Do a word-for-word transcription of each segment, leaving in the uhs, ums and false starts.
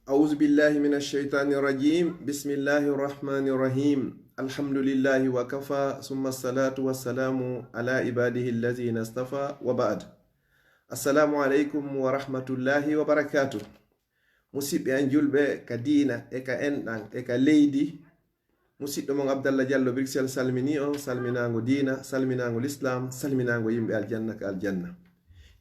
أعوذ بالله من الشيطان الرجيم. بسم الله الرحمن الرحيم. الحمد لله وكفى، ثم الصلاة والسلام على عباده الذين اصطفى، وبعد. السلام عليكم ورحمة الله وبركاته. Musidɓe am julɓe ka diina e ka enɗan e ka leydi, musidɗo mon Abdallah Diallo Bruxelles salmini on, salminaango diina, salminaango l'islam, salminaango yimɓe aljanna ka aljanna.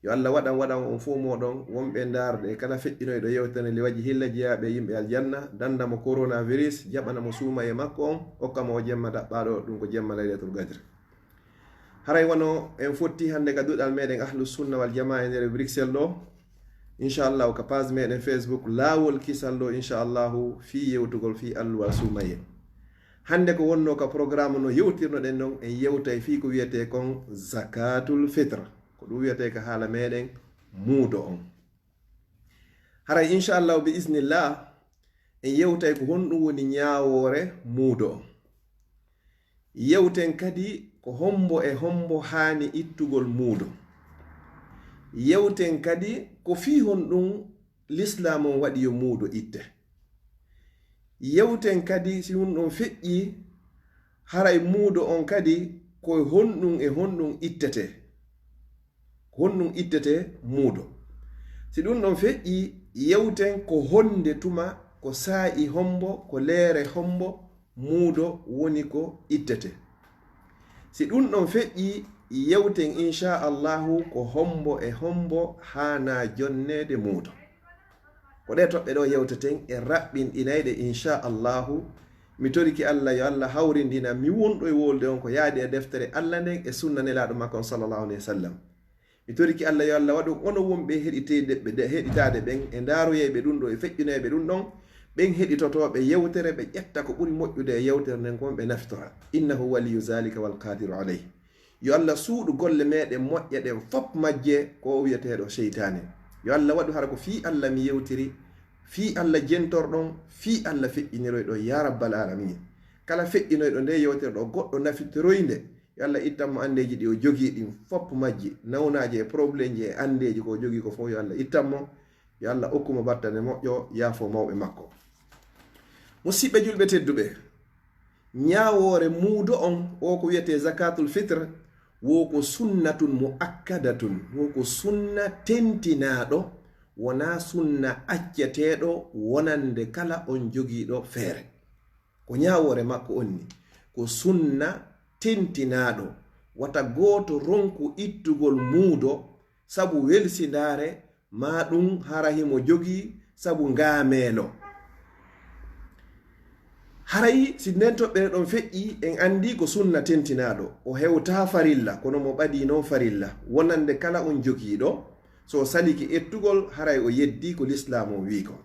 Yo Allah waɗan waɗan on fof mooɗon wonɓe ndaarde e kala feƴƴinoyɗo yewtere nde waji hilla jeyaaɓe e yimɓe aljanna, danda mo coronavirus, jaɓana mo suumaye makko on, okka mo o jemma daɓɓaaɗo, ɗum ko jemma Laylatul Qadr. Haray wano en fotti hannde ka duɗal meɗen Ahlu Sunna wal Jamaa e nder Bruxelles ɗo, inchallahu ka page meɗen Facebook Laawol Kisal ɗo, inchallahu fii yewtugol fii alluwal suumaye. Hannde ko wonno ka programme no yewtirnoɗen non, en yewtay fii ko wiyetee kon zakatul fitr. Ko ɗum wiyetee ka haala meɗen muudo on. Haray inchallahu bi isnillah en yewtay ko honɗum woni ñaawoore muudo on. Yewten kadi ko hombo e hombo haani ittugol muudo. Yewten kadi ko fii honɗum lislaam on waɗi yo muudo itte. Yewten kadi si ɗum ɗon feƴƴi, haray muudo on kadi ko honɗum e honɗum ittete. Ko honɗum ittete muudo. Si ɗum ɗon feƴƴi, yewten ko honde tuma, ko saa'i hombo, ko leere hombo muudo woni ko ittete. Si ɗum ɗon feƴƴi, yewten inchallahu ko hombo e hombo haana jonneede muudo. Ko ɗe toɓɓe ɗo yewteten e raɓɓinɗinayɗe inchallahu. Mi toriki Allah yo Allah hawrindina mi wonɗo e wolde on ko yaadi e deftere Allah nden e sunna nelaaɗo makko on sallallahu alayhi wa sallam. Mi toriki Allah yo Allah waɗu onon wonɓe heɗiteyde ɓe, de, heɗitaade ɓen e ndaaroyayɓe ɗum ɗo e feƴƴunoyɓe ɗum ɗon, ɓen heɗitotooɓe yewtere ɓe ƴetta ko ɓuri moƴƴude e yewtere nden kon ɓe naftora. Innahu waliyu zalika wal qadiru alayh. Yo Allah suuɗu golle meɗen moƴƴe ɗen fop majje ko o wiyeteeɗo seytaane. Yo Allah waɗu hara ko fii Allah mi yewtiri, fii Allah jentorɗon, fii Allah feƴƴiniroyɗon ya rabbal alamin. Kala feƴƴinoyɗo nde yewtere ɗo goɗɗo nafitoroynde, yo Allah ittan mo andeeji ɗi o jogii ɗin fop majji, nawnaaji e problemji e andeeji ko o jogii ko fof yo Allah ittan mo. Yo Allah okku mo battane moƴƴo, yaafo mawɓe makko. Musidɓe julɓe tedduɓe, ñaawoore muudo on o ko wiyetee zakatul fitr, wo ko sunnatun muakkadatun, wo ko sunna tentinaaɗo, wonaa sunna acceteeɗo wonande kala on jogiiɗo feere. Ko ñaawoore makko on ni, ko sunna tentinaaɗo, wata gooto ronku ittugol muudo sabu welsindaare, maa ɗum hara himo jogii sabu ngaameelo. Haray si nden toɓɓere ɗon feƴƴi, en anndi ko sunna tentinaaɗo, o hewtaa farilla, kono mo ɓadii non farilla, wonande kala on jogiiɗo, so o salike ettugol, haray o yeddii ko lislaam on wii kon.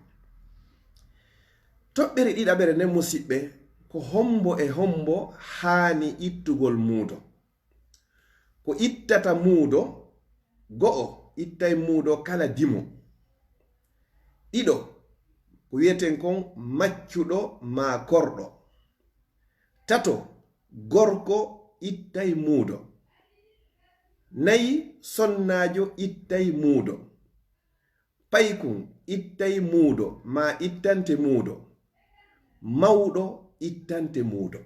Toɓɓere ɗiɗaɓere nden, musiɓɓe, ko hombo e hombo haani ittugol muudo? Ko ittata muudo, go'o, ittay muudo kala dimo. Ɗiɗo, ko wiyeten kon maccuɗo maa korɗo. Tato, gorko ittay muudo. Nayi, sonnaajo ittay muudo. Paykun ittay muudo maa ittante muudo. Mawɗo ittante muudo.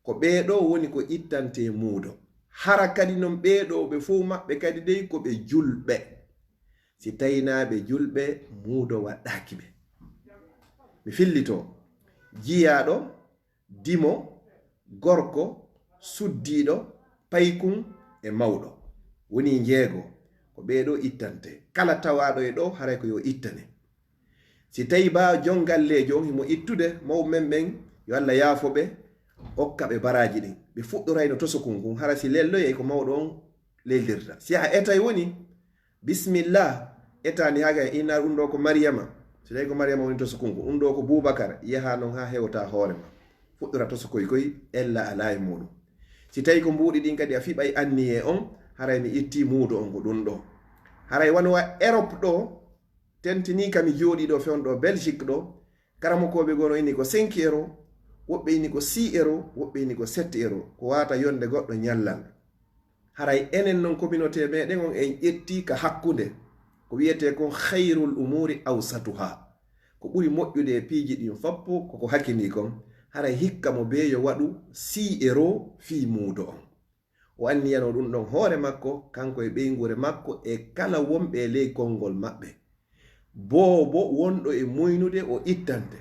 Ko ɓee ɗoo woni ko ittante muudo. Hara kadi non ɓee ɗoo ɓe fow maɓɓe kadi dey ko ɓe julɓe. Si taynaa ɓe julɓe, muudo waɗɗaaki ɓe. Mi fillitoo. Jiyaaɗo, dimo, gorko, suddiiɗo, paykun e mawɗo. Wonii njeego. Ko ɓee ɗoo ittante. Kala tawaaɗo e ɗoo, haray ko yo ittane. Si tawii baa jongalleejo on himo ittude, mawɓe men ɓen, yo Allah yaafo ɓe, okka ɓe baraaji ɗin. Ɓe fuɗɗorayno tosokun kun, hara si lelloyay ko mawɗo on lellirta. Si a etay woni, bismillah, etaani haga e inna ɗum ɗoo ko Mariyama. Si tawii ko Mariyama woni tosokun kun, ɗum ɗoo ko Bubakar, yaha non haa hewta hoore ma. Fuɗɗora tosokoy koy, ella alaa e muuɗum. Si tawii ko mbuuɗi ɗin kadi a fiɓay anniyee on, haray mi ittii muudo on ko ɗum ɗoo. Haray wano wa Europe ɗoo, tentinii ka mi jooɗii ɗoo fewndo ɗoo Belgique ɗoo, karamokooɓe goo no inni ko cinq euro, woɓɓe inni ko six euro, woɓɓe inni ko sept euro, ko waata yonde goɗɗo ñallal. Haray enen non communauté meɗen on en ƴettii ka hakkunde, ko wiyetee kon khayrul umuri awsatuha. Ko ɓuri moƴƴude e piiji ɗin foppo ko ko hakinii kon, haray hikka mo bee yo waɗu six euros fii muudo on. O anniyano ɗum ɗon hoore makko, kanko e ɓeynguure makko e kala wonɓe e ley konngol maɓɓe. Boobo wonɗo e muynude o ittante.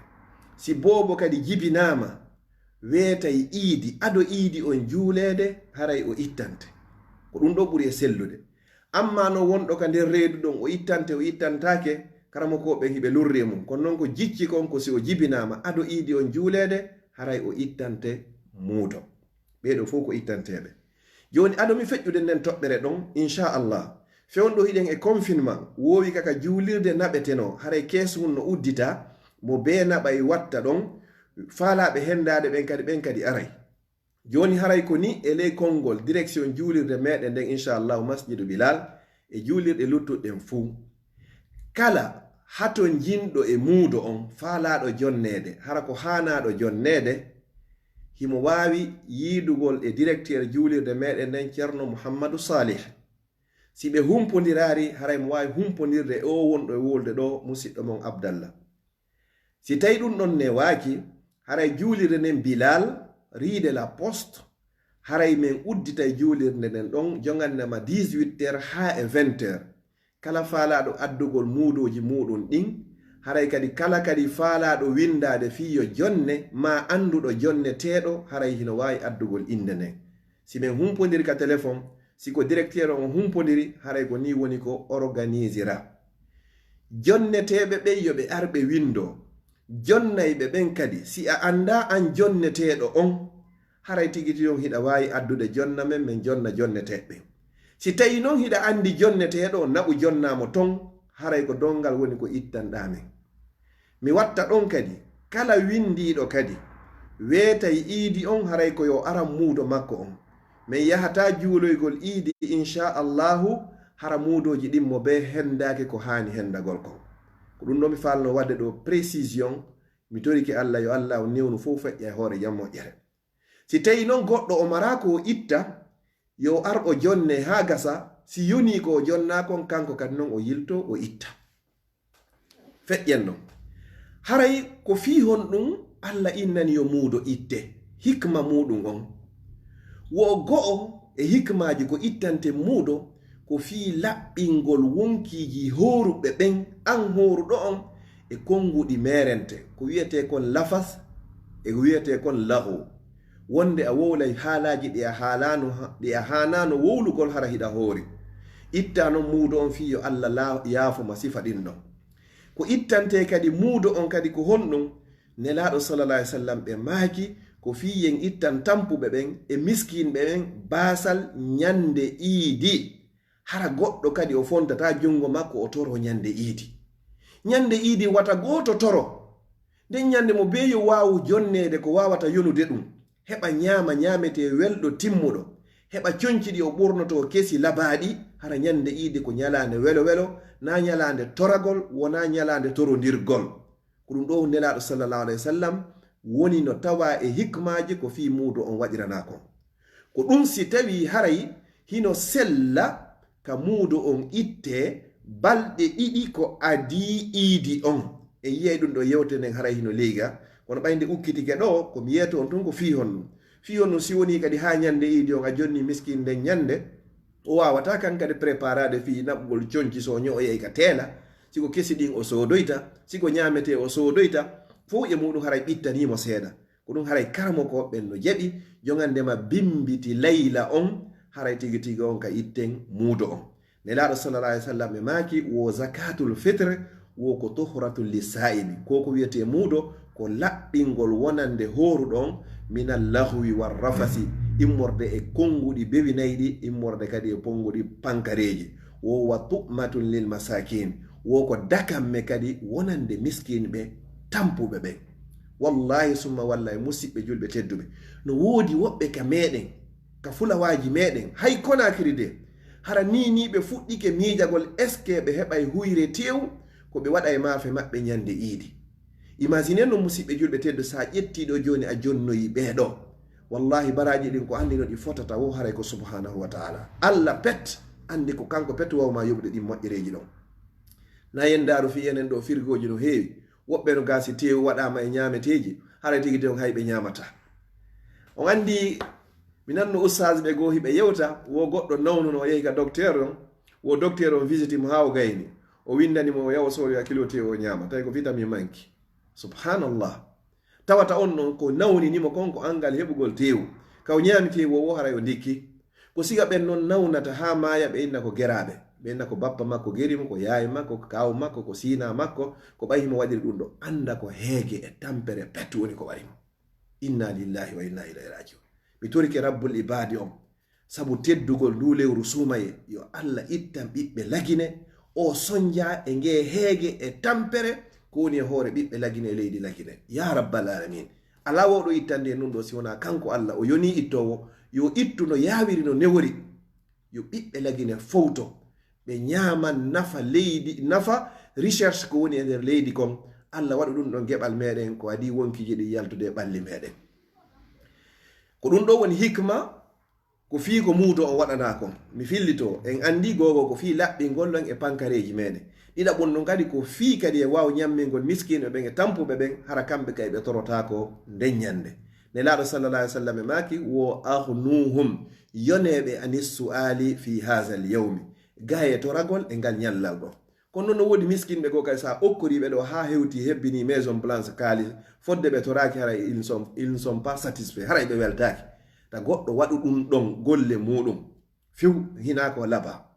Si boobo kadi jibinaama, weetay iidi, ado iidi on juuleede, haray o ittante. Ko ɗum ɗo ɓuri e sellude. Amma no wonɗo ka nder reedu ɗon, o ittante, o ittantaake, karamokooɓe hiɓe lurri e mum. Kono non ko jicci kon ko si o jibinaama ado iidi on juuleede, haray o ittante muudo. Ɓee ɗoo fow ko ittanteeɓe. Jooni, ado mi feƴƴude nden toɓɓere ɗon, inchallah. Fewndo hiɗen e confinement, woowi ka ka juulirde naɓetenoo, haray kees mum no uddita, mo bee naɓay watta ɗon, faalaaɓe hendaade ɓen kadi, ɓen kadi aray. Jooni haray ko ni e ley konngol direction juulirde meɗen nden, inchallahu, Masjidu Bilal e juulirɗe luttuɗen fuu. Kala hatonjinɗo e muudo on faalaaɗo jonneede, hara ko haanaaɗo jonneede, himo waawi yiidugol e directeur juulirde meɗen nden, Ceerno Muhammadu Saalih. Si ɓe humpondiraari, haray mo waawi humpondirde e oo wonɗo e wolde ɗoo, musiɗɗo mon Abdallah. Si tawi ɗum ɗon newaaki, haray juulirde nden Bilal, rue de la Poste, haray men udditay juulirde nden ɗon, jongannde ma dix-huit heures haa e vingt heures. Kala faalaaɗo addugol muudooji muuɗum ɗin, haray kadi kala kadi faalaaɗo winndaade fii yo jonne, maa annduɗo jonneteeɗo, haray hino waawi addugol innde nden. Si men humpondiri ka telefon, si ko directeur on humpondiri, haray ko nii woni ko organisira. Jonneteeɓe ɓen yo ɓe ar ɓe winndoo. Jonnayɓe ɓen kadi, si a anndaa an jonneteeɗo on, haray tigi tigi on hiɗa waawi addude jonna men, men jonna jonneteeɓe ɓen. Si tawii non hiɗa anndi jonneteeɗo on, naɓu jonnaa mo ton, haray ko donngal woni ko ittanɗaa men. Mi watta ɗon kadi, kala winndiiɗo kadi, weetay iidi on, haray ko yo aran muudo makko on. Men yahataa juuloygol iidi, inchallahu, hara muudooji ɗin mo bee henndaaki ko haani henndagol kon. Ko ɗum ɗo mi faalno waɗde ɗo précision, mi torike Alla yo Alla on newnu fow feƴƴa e hoore jam moƴƴere. Si tawii non goɗɗo o maraa ko o itta, yo ar o jonne haa gasa, si yonii ko o jonnaa kon, kanko kadi non o yiltoo o itta. Feƴƴen non. Haray ko fii honɗum Alla innani yo muudo itte? Hikma muuɗum on. Wo go'o e hikmaaji ko ittanten muudo, ko fii laɓɓingol wonkiiji hooruɓe ɓen, an hooruɗo on, e konnguɗi meerente, ko wi'etee kon lafas e ko wi'etee kon lahu. Wonde a wowlay haalaaji ɗi a haalaano, ɗi a haanaano wowlugol hara hiɗa hoori. Ittaa non muudo on fii yo Alla la-, yaafo ma sifa ɗin ɗon. Ko ittantee kadi muudo on kadi ko honɗum? Nelaaɗo sallallahu alaihi wasallam ɓe maaki, ko fii yen ittan tampuɓe ɓen e miskinɓe ɓen baasal ñande iidi. Hara goɗɗo kadi o fontataa junngo makko o toroo ñande iidi. Ñande iidi wata gooto toro. Nden ñande mo bee yo waawu jonneede ko waawata yonude ɗum, heɓa ñaama ñaametee welɗo timmuɗo, heɓa conci ɗi o ɓornotoo kesi labaaɗi, hara ñande iidi ko ñalaande welo welo, naa ñalaande toragol, wonaa ñalaande torondirgol. Ko ɗum ɗo Nelaaɗo sallallahu alaihi wasallam woni no tawaa e hikmaaji ko fii muudo on waɗiranaa kon. Ko ɗum si tawii haray hino sella ka muudo on ittee balɗe ɗiɗi ko adii iidi on. En yi'ay ɗum ɗo yewtere nden haray hino leyga, kono ɓay nde ukkitike ɗo, ko mi yeeto on tun ko fii honɗum. Fii honɗum si wonii kadi haa ñande iidi on a jonni miskin nden ñande, o waawataa kan kadi preparaade fii naɓugol conci so o ño'oyay ka teela, si ko kesi ɗin o soodoyta, si ko ñaametee o soodoyta, fow e muuɗum haray ɓittanii mo seeɗa. Ko ɗum haray karamokooɓe ɓen no jaɓi, jongande ma bimbiti layla on, haray tigi tigi on ka itten muudo on. Nelaaɗo sallallahu alaihi wasallam ɓe maaki, wo zakatul fitr, wo ko tuhratul lisa'imi. Ko ko wiyetee muudo, ko laɓɓingol wonande hooruɗo on, minal lahwi war rafasi, immorde e konnguɗi bewinayɗi, immorde kadi e konnguɗi pankareeji. Wo wa tu'matun lil masakin, wo ko dakamme kadi wonande miskinɓe tampuɓe ɓen. Wallahi summa wallahi, musiɓɓe julɓe tedduɓe, no woodi woɓɓe ka meɗen, ka fulawaaji meɗen, hay Konakiri de, hara ni ni ɓe fuɗɗike miijagol, est-ce que ɓe heɓay huyre tew ko ɓe waɗa e maafe maɓɓe ñande iidi? Imagine non, musiɓɓe julɓe teddu, sa ƴetti ɗo jooni a jonnoyi ɓee ɗo, wallahi baraaji ɗin ko anndi no ɗi fotata wo, haray ko subhanahu wa ta'ala. Alla pet anndi ko kanko pet wawma yoɓude ɗin moƴƴereeji ɗon. Na yen ndaaru fii enen ɗo firgooji no heewi. Woɓɓe no gasi teewu waɗaama e ñaameteeji, haray tigi tigi on hay ɓe ñaamata. On anndi, mi nanno ustaas ɓe goo hiɓe yewta, wo goɗɗo nawnuno, o yehi ka docteur on, wo docteur on visiti mo haa o gayni. O winndani mo o yaha o soodoya kilo teewu o ñaama, tawi ko vitamin manki. Subhanallah. Tawata on non ko nawnini mo kon ko anngal heɓugol teewu. Ka o ñaami teewu o wo haray o ndikki. Ko siga ɓen non nawnata haa maaya, ɓe inna ko geraaɓe. Ɓe inna ko bappa makko geri mo, ko yaay makko, ko kaaw makko, ko siina makko, ko ɓay himo waɗiri ɗum ɗo. Annda ko heege e tampere pet woni ko waɗi mo. Inna lillahi wa inna ilayhi rajiun. Mi torike Rabbul Ibaadi on, sabu teddugol ndu lewru suumaye, yo Alla ittan ɓiɓɓe Lagine, o sonja e nge heege e tampere ko woni e hoore ɓiɓɓe Lagine e leydi Lagine. Ya Rabbal Alamin. Alaa wowɗo ittande e nun ɗo si wonaa kanko Alla, o yoni ittoowo, yo ittu no yaawiri no newori. Yo ɓiɓɓe Lagine fowto, ɓe ñaama nafa leydi, nafa recherche ko woni e nder leydi kon. Alla waɗu ɗum ɗon geɓal meɗen, ko adii wonkiiji ɗi yaltude e ɓalli meɗen. Ko ɗum ɗo woni hikma, ko fii ko muudo on waɗanaa kon. Mi fillito, en anndi googo ko fii laɓɓingol ɗon e pankareeji meɗen. Ɗiɗaɓun ɗum kadi ko fii kadi e waaw ñammingol miskinɓe ɓen e tampuɓe ɓen, hara kamɓe kay ɓe torotaako nden ñande. Nelaaɗo sallallahu alaihi wasallam e maaki, wo aghnuhum, yoneeɓe anis su'ali fi hazal yawmi, gaye toragol e ngal ñallal ɗo. Kono non no woodi miskinɓe goo kay, sa okkoriiɓe ɗo haa hewti hebbini Maison Blanche kaalis, fodde ɓe toraaki, haray ils ne sont, ils ne sont pas satisfaits, haray ɓe weltaaki. Ta goɗɗo waɗu ɗum ɗon golle muuɗum, few hinaa ko laba.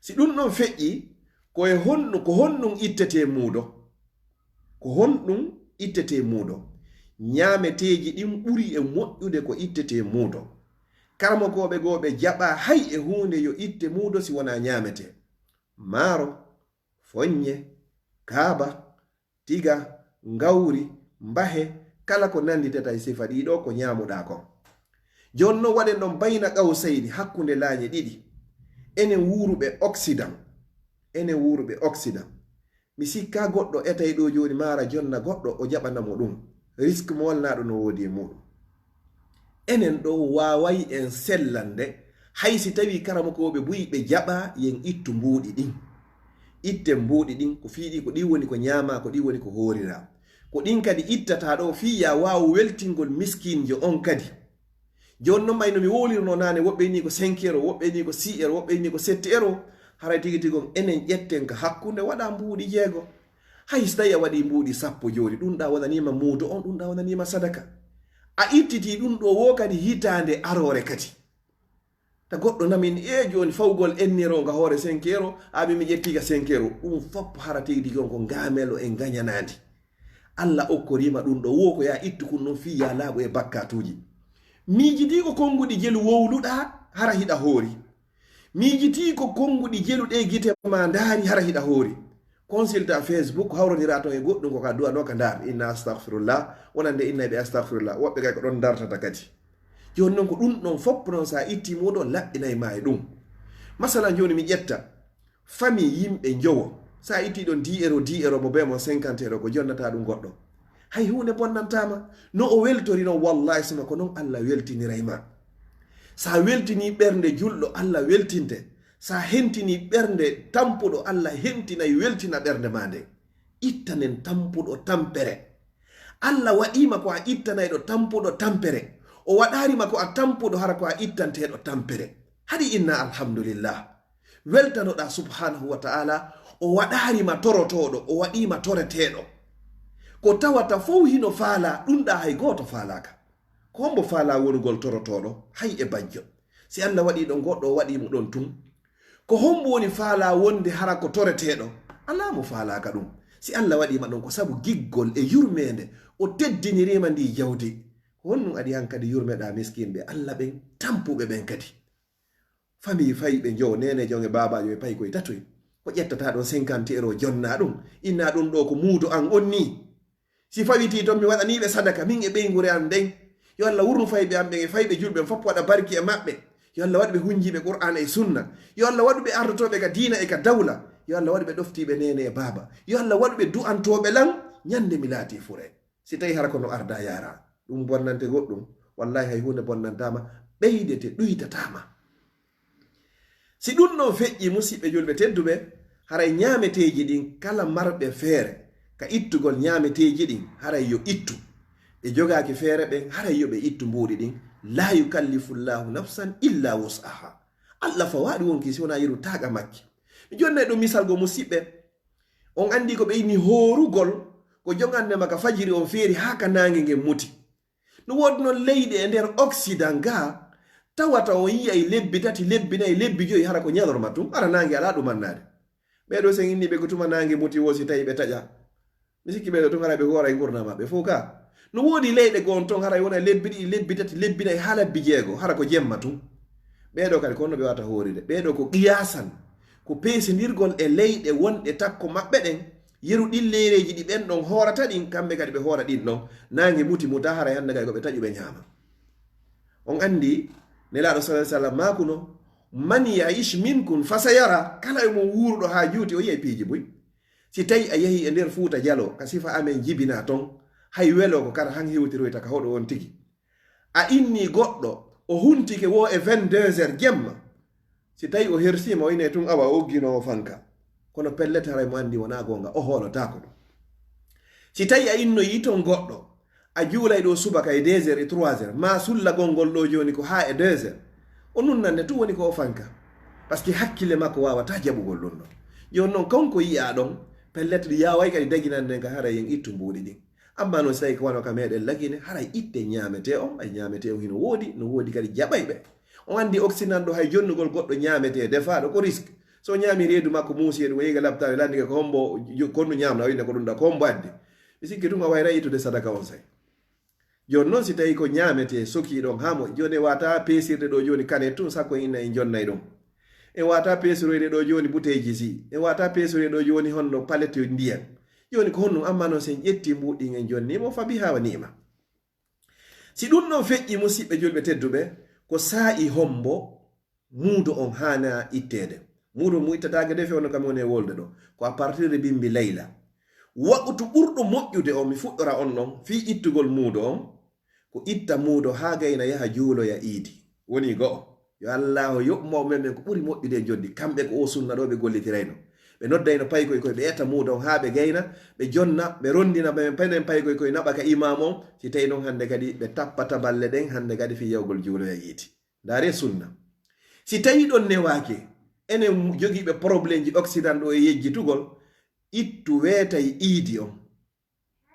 Si ɗum ɗon feƴƴi, ko e honɗum, ko honɗum ittetee muudo? Ko honɗum ittetee muudo? Ñaameteeji ɗin ɓuri e moƴƴude ko ittetee muudo. Karamokooɓe goo ɓe jaɓaa hay e huunde yo itte muudo si wonaa ñaametee. Maaro, foññe, kaaba, tiga, ngawri, mbahe, kala ko nannditata e sifa ɗii ɗoo ko ñaamuɗaa kon. Jooni non waɗen ɗon bayna qawsayni hakkunde laañe ɗiɗi. Enen wuuruɓe Occident, enen wuuruɓe Occident, mi sikkaa goɗɗo etay ɗoo jooni maara jonna goɗɗo o jaɓana mo ɗum. Risque mo walnaaɗo no woodi e muuɗum. Enen ɗoo waaway en sellande, hay si tawii karamokooɓe buy ɓe jaɓaa yen ittu mbuuɗi ɗin. Itten mbuuɗi ɗin, ko fii ɗi, ko ɗi woni ko ñaamaa, ko ɗi woni ko hooriraa. Ko ɗin kadi ittataa ɗoo fii yaa waawu weltingol miskinjo on kadi. Jooni non, ɓay no mi wowlirnoo naane, woɓɓe inni ko cinq euros, woɓɓe inni ko six euros, woɓɓe inni ko sept euros. Haray tigi tigi on, enen ƴetten ka hakkunde, waɗa mbuuɗi jeego. Hay si tawii a waɗii mbuuɗi sappo jooni, ɗum ɗaa wonaniima muudo on, ɗum ɗaa wonaniima sadaka. A ittitii ɗum ɗoo woo kadi hitaande aroore kadi. Ta goɗɗo namin, e jooni fawgol enniroo nga hoore cinq euros, a mi mi ƴettii ka cinq euros. Ɗum fop hara tigi tigi on ko ngaamelo e ngañanaandi. Alla okkoriima ɗum ɗoo, wo ko yaa ittu kun non fii yaa laaɓu e bakkaatuuji. Miijitii ko konnguɗi jelu wowluɗaa hara hiɗa hoori. Miijitii ko konnguɗi jelu ɗe gite ma ndaari hara hiɗa hoori. Consulta Facebook, hawrondiraa ton e goɗɗum ko ka du'anoo ka ndaar. Inna astaghfirullah, wonande inna ɓe astaghfirullah. Woɓɓe kay ko ɗon ndartata kadi. Jooni non ko ɗum ɗon fop non sa itti muuɗon laɓɓinay ma e ɗum. Masalan jooni mi ƴetta, famille yimɓe njowo, sa itti ɗon dix euros, dix euros mo bee mon cinquante euros ko jonnata ɗum goɗɗo. Hay huunde bonnantaama. No o weltori non, wallahi sima ko non Alla weltiniray ma. Sa weltini ɓernde julɗo, Alla weltinte. Sa hentini ɓernde tampuɗo, Alla hentinay weltina ɓernde ma nden. Ittanen tampuɗo tampere. Alla waɗiima ko a ittanayɗo tampuɗo tampere. O waɗaari ma ko a tampuɗo hara ko a ittanteeɗo tampere. Haɗi inna alhamdulillah. Weltanoɗaa subhanahu wa ta'ala, o waɗaari ma torotooɗo, o waɗii ma toreteeɗo. Ko tawata fow hino faalaa, ɗum ɗaa hay gooto faalaaka. Ko hombo faalaa wonugol torotooɗo? Hay e bajjo. Si Alla waɗii ɗon goɗɗo, o waɗii mo ɗon tun. Ko hombo woni faalaa wonde hara ko toreteeɗo? Alaa mo faalaaka ɗum. Si Alla waɗii ma ɗon ko sabu giggol e yurmeende, o teddiniriima ndii jawdi. Ko honɗum adi hankadi yurmeɗaa miskinɓe Alla ɓen, tampuɓe ɓen kadi? Famille fay ɓe njowo, neeneejo on e baabaajo ɓe pay koye tatoy. Ko ƴettataa ɗon cinquante euros jonnaa ɗum, innaa ɗum ɗoo ko muudo an on nii. Si fawitii ton mi waɗanii ɓe sadaka, min e ɓeynguure an nden. Yo Alla wurnu fayɓe an ɓen e fayɓe julɓe ɓen fof waɗa barki e maɓɓe. Yo Alla waɗu ɓe hunjiiɓe Qur'aana e Sunna. Yo Alla waɗu ɓe ardotooɓe ka diina e ka dawla. Yo Alla waɗu ɓe ɗoftiiɓe neene e baaba. Yo Alla waɗu ɓe du'antooɓe lan ñande mi laatii fure. Si tawii hara ko no ardaa yaaraa, ɗum bonnante goɗɗum, wallahi hay huunde bonnantaa ma, ɓeydete ɗuytataa ma. Si ɗum ɗon feƴƴii, musiɓɓe julɓe tedduɓe, haray ñaameteeji ɗin kala marɓe feere, ka ittugol ñaameteeji ɗin, haray yo ittu. Ɓe jogaaki feere ɓen, haray yo ɓe ittu mbuuɗi ɗin. La yukallifu llahu nafsan illa wus'aha. Allah fawaaɗi wonkii si wonaa yeru taaqa makki. Mi jonnay ɗum misal goo, musiɓɓe. On anndi ko ɓe inni hoorugol, ko jogannde ma ka fajiri on feeri haa ka naange ngen muti. No woodi non leyɗe e nder Occident ga, tawata on yi'ay lebbi tati, lebbi nayi, lebbi joyi, hara ko ñalorma tun, hara naange alaa ɗumannaade. Ɓee ɗoo sen inni ɓe ko tuma naange muti woo, si tawi ɓe taƴa. Mi sikki ɓee ɗoo tun haray ɓe hooray ngurndan maɓɓe fow ka. No woodi leyɗe goo ton haray wona lebbi ɗiɗi, lebbi tati, lebbi nayi, haa lebbi jeego, hara ko jemma tun. Ɓee ɗoo kadi ko honno ɓe waawata hooride? Ɓee ɗoo ko qiyaasan, ko peesindirgol e leyɗe wonɗe takko maɓɓe ɗen, yeru ɗin leyreeji ɗi ɓen ɗon hoorata ɗin, kamɓe kadi ɓe hoora ɗin ɗon. Naange muti muta, haray hannde kadi ko ɓe taƴuɓe ñaama. On anndi, Nelaaɗo sallallahu alaihi wasallam maakuno, "Man ya'ish minkum fasayara," kala e mon wuuruɗo haa juuti, o yi'ay piiji buy. Si tawi a yehi e nder Fuuta Jaloo, ka sifa amen jibinaa ton, hay welo ko kara han hewtiroyta ka hoɗo on tigi. A inni goɗɗo, o huntike woo e vingt-deux heures jemma. Si tawi o hersiima, o innay tun awa o ugginoowo fanka. Kono pellet haray mo anndi wonaa goonga, o hoolotaako ɗum. Si tawi a innoyii ton goɗɗo, a juulay ɗoo subaka e deux heures e trois heures, maa sullagol ngol ɗoo jooni ko haa e deux heures. O nunnande tun woni ko o fanka. Parce que hakkille makko waawataa jaɓugol ɗum ɗon. Jooni non, kanko yi'aa ɗon, pellet ɗi yaaway kadi daginande en ka haray en ittu mbuuɗi ɗin. Ammaa non, si tawi ko wano ka meɗen Lakine, haray itte ñaametee on, ay ñaametee on hino woodi, no woodi kadi jaɓayɓe. On anndi Occident ɗoo, hay jonnugol goɗɗo ñaametee defaaɗo ko risque. So o ñaami reedu makko muusi, e ɗum o yehi ka lapitaali, landike ko hombo jo-, kondu ñaamna, o inna ko ɗum ɗa, ko hombo addi. Mi sikki tun a wayray ittude sadaka on say. Jooni non, si tawi ko ñaametee sokii ɗon, haa mo jooni e waata peesirde ɗoo jooni kanet tun, sakko en inna en jonnay ɗum. E waata peesiroyde ɗoo jooni buteeji si. E waata peesiroyde ɗoo jooni honno palet ndiyam. Jooni ko honɗum? Ammaa non, si en ƴetti mbuuɗi ɗin en jonni mo, fa biha wa ni'ma. Si ɗum ɗon feƴƴi, musiɓɓe julɓe tedduɓe, ko saa'i hombo muudo on haana itteede? Muudo mo ittataake de fewndo kam woni e wolde ɗoo. Ko à partir de bimbi layla. Waqtu ɓurɗo moƴƴude on, mi fuɗɗora on ɗon, fii ittugol muudo on, ko itta muudo haa gayna yaha juuloya iidi. Woni go'o. Yo Allaahu yoɓ mawɓe men ɓen ko ɓuri moƴƴude e joddi. Kamɓe ko oo sunna ɗoo ɓe gollitirayno. Ɓe noddayno paykoy koy, ɓe etta muudo on haa ɓe gayna, ɓe jonna, ɓe rondina ɓe men penen paykoy koy naɓa ka imaamu on. Si tawi non hannde kadi ɓe tappata balle ɗen, hannde kadi fii yahugol juuloya iidi. Ndaaree sunna. Si tawi ɗon newaake, enen jogiiɓe probleemji Occident ɗoo e yejjitugol, ittu weetay iidi on.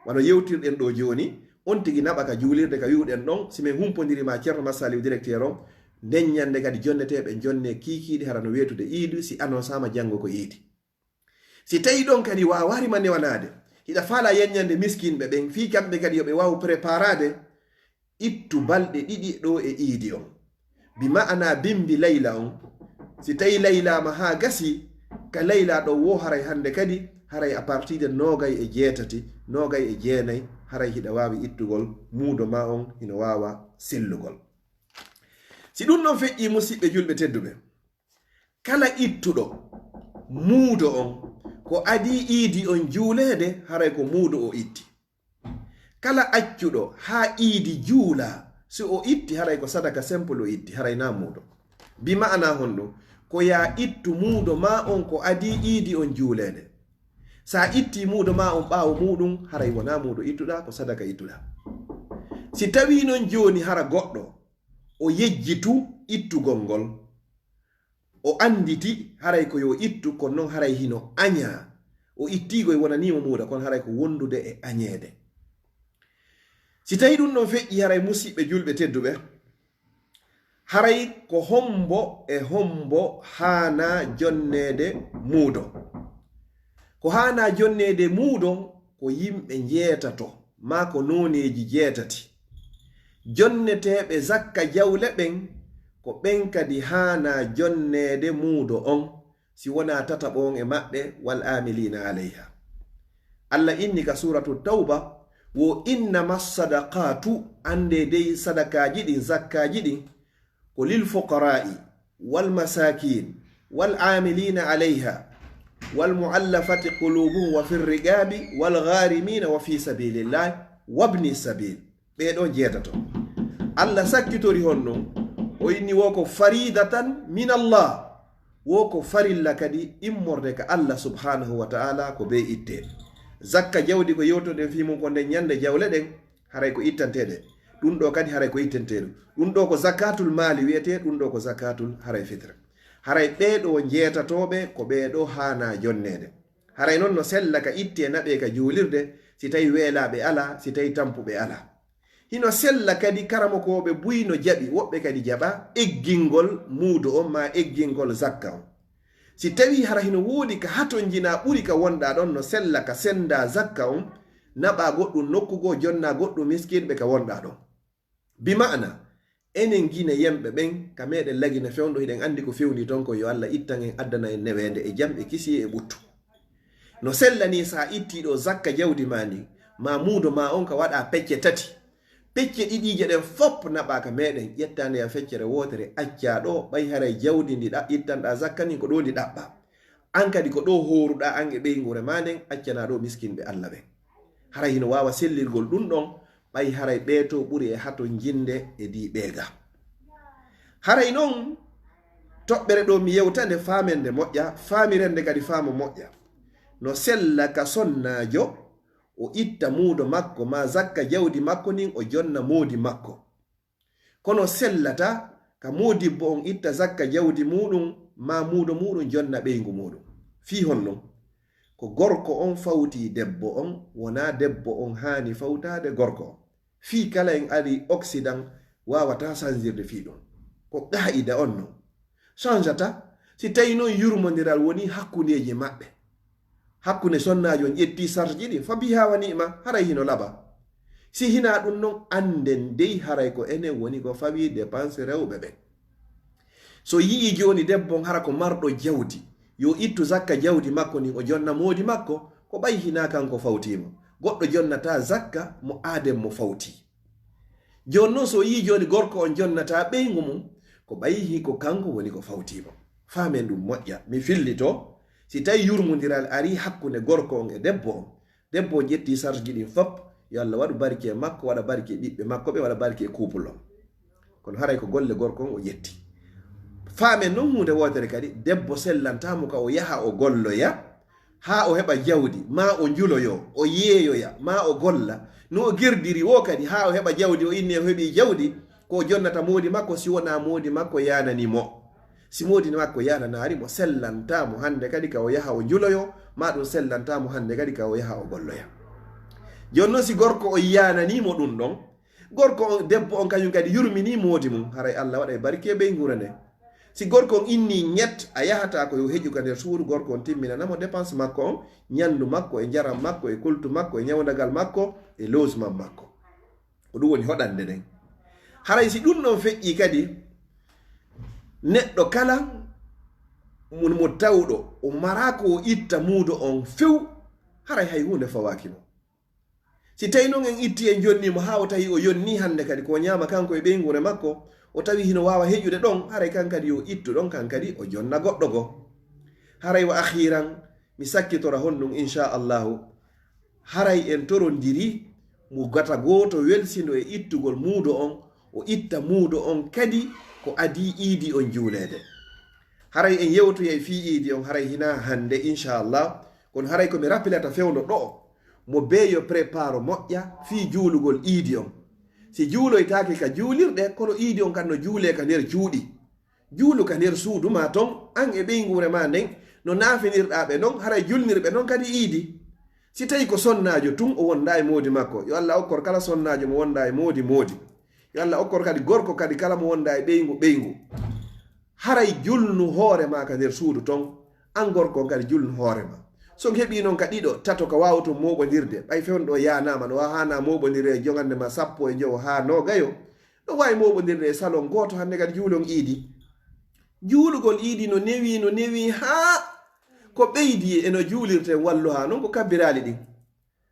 Wano yewtirɗen ɗoo jooni, on tigi naɓa ka juulirde ka wi'uɗen ɗon, si men humpondiri maa Ceerno Masaliw directeur on, nden ñannde kadi jonneteeɓe jonnee kiikiiɗe hara no weetude iidi, si annonsaama janngo ko iidi. Si tawi ɗon kadi waawaari ma newanaade, hiɗa faalaa yanñande miskinɓe ɓen, fii kamɓe kadi yo ɓe waawu preparaade, ittu balɗe ɗiɗi ɗoo e iidi on. Bi ma'ana bimbi layla on. Si tawi laylaama haa gasi, ka layla ɗon woo haray hannde kadi, haray à partir de noogay e jeetati, noogay e jeenay, haray hiɗa waawi ittugol muudo maa on, hino waawa sellugol. Si ɗum ɗon feƴƴii, musiɓɓe julɓe tedduɓe, kala ittuɗo muudo on ko adii iidi on juuleede, haray ko muudo o itti. Kala accuɗo haa iidi juula, si o itti, haray ko sadaka simple o itti, haray naa muudo. Bi ma'ana honɗum? Ko yaa ittu muudo maa on ko adii iidi on juuleede. Sa itti muudo maa on ɓaawo muuɗum, haray wonaa muudo ittuɗaa, ko sadaka ittuɗaa. Si tawii non jooni hara goɗɗo o yejjitu ittugol ngol, o annditi haray ko yo ittu, kono non haray hino añaa. O ittii koy wonanii mo muuda, kono haray ko wondude e añeede. Si tawii ɗum ɗon feƴƴii, haray musiɓɓe julɓe tedduɓe, haray ko hombo e hombo haanaa jonneede muudo? Ko haanaa jonneede muudo ko yimɓe njeetato, maa ko nooneeji jeetati. Jonneteeɓe zakka jawle ɓen, ko ɓen kadi haanaa jonneede muudo on, si wonaa tataɓo on e maɓɓe, wal aamiliina alayha. Allah inni ka Suuratu Tawba, wo innama sadaqaatu, anndee dey sadakaaji ɗin, zakkaaji ɗin, ko lil fuqaraa'i, wal masaakiin, wal aamiliina alayha, wal mu'allafati quluubuhum, wa fir riqaabi, wal ghaarimiina, wa fii sabiilillaahi, wabni sabiil. Ɓee ɗoo jeetato. Allah sakkitori honɗum, o inni wo ko fariidatan min Allah, wo ko farilla kadi immorde ka Allah subhaanahu wa ta'ala, ko bee itte. Zakka jawdi ko yewtoɗen fii mum ko nden ñande jawle ɗen, haray ko ittanteeɗe. Ɗum ɗo kadi haray ko ittanteeɗo. Ɗum ɗo ko zakatul maali wiyetee, ɗum ɗo ko zakatul haray fitre. Haray ɓee ɗo njeetatooɓe ko ɓee ɗo haanaa jonneede. Haray non no sella ka ittee naɓee ka juulirde, si tawi weelaaɓe alaa, si tawi tampuɓe alaa. Hino sella kadi karamokooɓe buy no jaɓi, woɓɓe kadi jaɓa eggingol muudo on maa eggingol zakka on. Si tawii hara hino woodi ka hatonjinaa ɓuri ka wonɗaa ɗon, no sella ka senndaa zakka on, naɓaa goɗɗum nokku goo, jonnaa goɗɗum miskinɓe ka wonɗaa ɗon. Bi ma'ana, enen Gine yemɓe ɓen, ka meɗen Lagine fewndo, hiɗen anndi ko fewndi ton ko yo Alla ittan en, addana en neweende e jam e kisiyee e ɓuttu. No sella nii sa ittii ɗo zakka jawdi maa ndin, maa muudo maa on ka waɗaa pecce tati. Pecce ɗiɗiije ɗen fop naɓaa ka meɗen, ƴettaa nde ya feccere wootere, accaa ɗo, ɓay haray jawdi ndi ɗa-, ittanɗaa zakka ndin ko ɗo ndi ɗaɓɓaa. An kadi ko ɗo hooruɗaa an e ɓeynguure maa nden, accanaa ɗo miskinɓe Alla ɓen. Haray hino waawa sellirgol ɗum ɗon, ɓay haray ɓee to ɓuri e hatonjinde e dii ɓee ga. Haray non, toɓɓere ɗo mi yewta nde, faamen nde moƴƴa, faamiren nde kadi faamu moƴƴa. No sella ka sonnaajo, o itta muudo makko, maa zakka jawdi makko ndin, o jonna moodi makko. Kono sellata ka moodibbo on itta zakka jawdi muuɗum, maa muudo muuɗum jonna ɓeyngu muuɗum. Fii honno? Ko gorko on fawtii debbo on, wonaa debbo on haani fawtaade gorko on. Fii kala en ari Occident waawataa sanjirde fii ɗum. Ko qaa'ida on non. Sanjata, si tawi non yurmondiral woni hakkundeeji maɓɓe. Hakkunde sonnaajo on ƴetti sarji ɗin, fa biha wa ni'ma, haray hino laba. Si hinaa ɗum non, annden dey haray ko enen woni ko fawii dépense rewɓe ɓen. So yi'ii jooni debbo on hara ko marɗo jawdi, yo ittu zakka jawdi makko ndin, o jonna moodi makko, ko ɓay hinaa kanko fawtii mo. Goɗɗo jonnataa zakka mo aaden mo fawtii. Jooni non, so o yi'ii jooni gorko on jonnataa ɓeyngu mum, ko ɓay hii ko kanko woni ko fawtii mo. Faamen ɗum moƴƴa. Mi fillito, si tawi yurmondiral arii hakkunde gorko on e debbo on, debbo on ƴetti sarji ɗin fop, yo Alla waɗu barki e makko, waɗa barki e ɓiɓɓe makko ɓe, waɗa barki e couple on. Kono haray ko golle gorko on o ƴetti. Faamen non huunde wootere kadi, debbo sellantaa mo ka o yaha o golloya, haa o heɓa jawdi, maa o njuloyo, o yeeyoya, maa o golla. No o girdiri woo kadi, haa o heɓa jawdi, o inni o heɓii jawdi, ko o jonnata moodi makko, si wonaa moodi makko yaanani mo. Si moodi makko yaananaari mo, sellantaa mo hannde kadi ka o yaha o njuloyo, maa ɗum sellantaa mo hannde kadi ka o yaha o golloya. Jooni non, si gorko on yaananii mo ɗum ɗon, gorko on, debbo on kañum kadi yurminii moodi mum, haray Alla waɗay barki e ɓeynguure nden. Si gorko on innii ñett, a yahataa ko yo heƴu ka nder suudu, gorko on timminana mo dépense makko on, ñanndu makko e njaram makko e koltu makko e ñawndagal makko e logement makko. Ko ɗum woni hoɗande nden. Haray si ɗum ɗon feƴƴii kadi, neɗɗo kala mo, mo tawɗo, o maraa ko o itta muudo on few, haray hay huunde fawaaki mo. Si tawi non en itti en jonni mo haa o tawi o yonni hannde kadi ko o ñaama kanko e ɓeynguure makko, o tawi hino waawa heƴude ɗon, haray kan kadi yo ittu ɗon, kan kadi o jonna goɗɗo goo. Haray wa akhiran, mi sakkitora honɗum, insha Allahu. Haray en torondiri mo gata gooto welsindo e ittugol muudo on, o itta muudo on kadi ko adii iidi on juuleede. Haray en yewtoyay fii iidi on, haray hinaa hannde, insha Allah. Kono haray ko mi rappelata fewndo ɗo'o, mo bee yo préparo moƴƴa fii juulugol iidi on. Si juuloytaake ka juulirɗe, kono iidi on kadi no juulee ka nder cuuɗi. Juulu ka nder suudu maa ton, an e ɓeynguure maa nden, no naafinirɗaa ɓe non, haray julnir ɓe non kadi iidi. Si tawi ko sonnaajo tun o wondaa e moodi makko, yo Alla okkor kala sonnaajo mo wondaa e moodi, moodi. Yo Alla okkor kadi gorko kadi kala mo wondaa e ɓeyngu, ɓeyngu. Haray julnu hoore maa ka nder suudu ton, an gorko on kadi julnu hoore maa. So on heɓii non ka ɗiɗo, tato ka waawoton mooɓondirde, ɓay fewndo ɗoo yaanaama, no haanaa mooɓondirde e jogande maa sappo e jowo haa noogayo, no waawi mooɓondirde e salon gooto hannde kadi juulon iidi. Juulugol iidi no newii, no newii haa ko ɓeydii e no juulirten walluhaa non ko kabbiraali ɗin.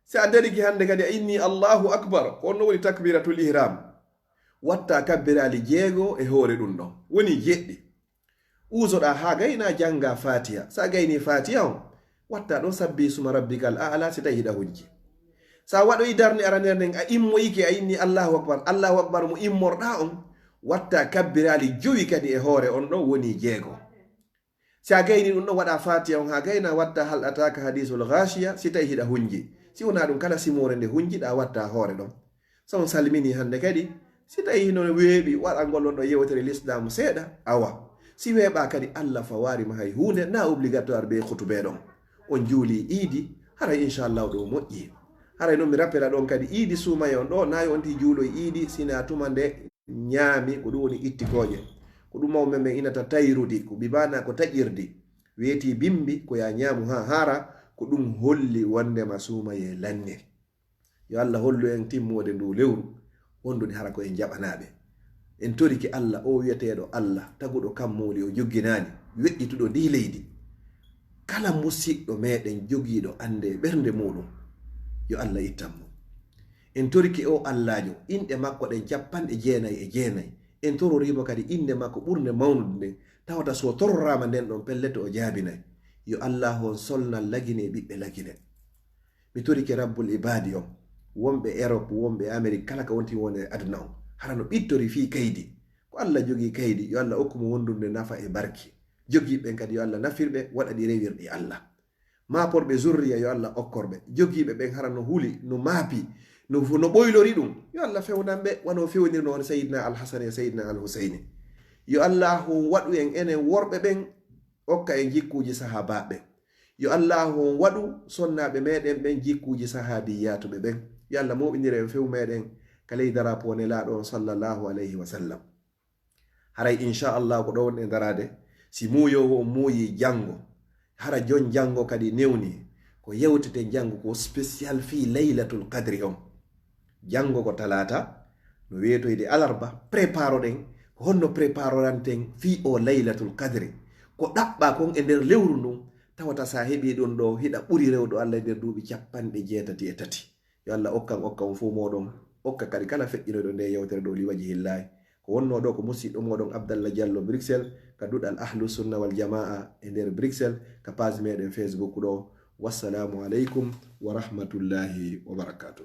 Si a darike hannde kadi a inni Allahu Akbar, ko on no woni takbiratul ihram. Watta kabbiraali jeego e hoore ɗum ɗon. Woni jeɗɗi. Uusoɗaa haa gaynaa janngaa Faatiha. Si a gaynii Faatiha on, watta ɗon sabbi isma rabbikal a'la si tawi hiɗa hunci. Si a waɗoyi darnde aranere nden, a immoyike, a inni Allahu Akbar, Allahu Akbar mo immorɗaa on, watta kabbiraali jowi kadi e hoore on ɗon woni jeego. Si a gayni ɗum ɗon, waɗa fatiha on haa gayna, watta hal ataka hadisul ghashiya, si tawi hiɗa hunji. Si wona ɗum, kala simoore nde hunjiɗa, watta hoore ɗon. So on salmini hannde kadi, si tawi hino weeɓi waɗangol on ɗo yewtere lislaamu seeɗa, awa. Si weeɓa kadi, Allah fawaari ma hay huunde, na obligatoire be khutube ɗon. On juuli iidi, haray inchallahu ɗo moƴƴi. Haray non mi rappela ɗon kadi, iidi suumaye on ɗo, na yo on ti juuloy iidi, sina tuma nde ñaami, ko ɗum woni ittikooje. Ko ɗum mawɓe men inata tayrudi, ko bi maana ko taƴirdi. Weeti bimbi, ko ya ñaamu haa haara, ko ɗum holli wondema suumaye lanni. Yo Allah hollu en timmoode ndu lewru, wondude hara ko en jaɓanaaɓe. En torike Allah, o wi'eteeɗo Allah, taguɗo kammuuli, o jogginaani, weƴƴituɗo ndi leydi. Kala musiɗɗo meɗen jogiiɗo annde e ɓernde muɗum, yo Allah ittan mo. En torike o Allaajo, inɗe makko ɗen capanɗe jeenay e jeenay. En tororiimo kadi innde makko ɓurnde mawnude nden, tawata so tororaama nden ɗon, pellet o jaabinay. Yo Allah on solnal Lagine e ɓiɓɓe Lagine. Mi torike Rabbul Ibaadi on, wonɓe Europe, wonɓe Amérique, kala ka wonti woni e aduna on, hara no ɓittori fii kaydi. Ko Allah jogii kaydi, yo Allah okku mo wondude nafa e barki. Jogiiɓe ɓen kadi yo Allah nafir ɓe, waɗa ɗi rewirɗi Allah. Maaporɓe zurriya yo Allah okkor ɓe. Jogiiɓe ɓen hara no huli, no maapi, no, no ɓoylori ɗum. Yo Allah fewnan ɓe, wano fewnirno on Sayyidina Al Hasan e Sayyidina Al Husayni. Yo Allah waɗu en enen worɓe ɓen, okka en jikkuuji sahaabaaɓe ɓen. Yo Allah on waɗu sonnaaɓe meɗen ɓen jikkuuji sahaabiyaatuɓe ɓen. Yo Allah mooɓindir en few meɗen ka ley darapoo Nelaaɗo on sallallahu alayhi wa sallam. Haray inchallah ko ɗo wonɗen daraade. Si muuyoowo on muuyi janngo, hara jon janngo kadi newni, ko yewteten janngo ko spécial fii Laylatul Qadri on. Janngo ko talaata, no weetoyde alarba, préparoɗen, ko honno préparoranten fii o Laylatul Qadri. Ko ɗaɓɓa kon e nder lewru ndun, tawata sa heɓii ɗum ɗo, hiɗa ɓuri rewɗo Allah e nder duuɓi capanɗe jeetati e tati. Yo Allah okkan, okka on fow mooɗon, okka kadi kala feƴƴinoyɗo nde yewtere ɗo li wajhillaahi. Ko wonno ɗo ko musiɗɗo mooɗon Abdallah Diallo Bruxelles, ka duɗal Ahlu Sunna wal Jamaa e nder Bruxelles, ka page meɗen Facebook ɗo. Wassalamu aleykum wa rahmatullahi wa barakatuh.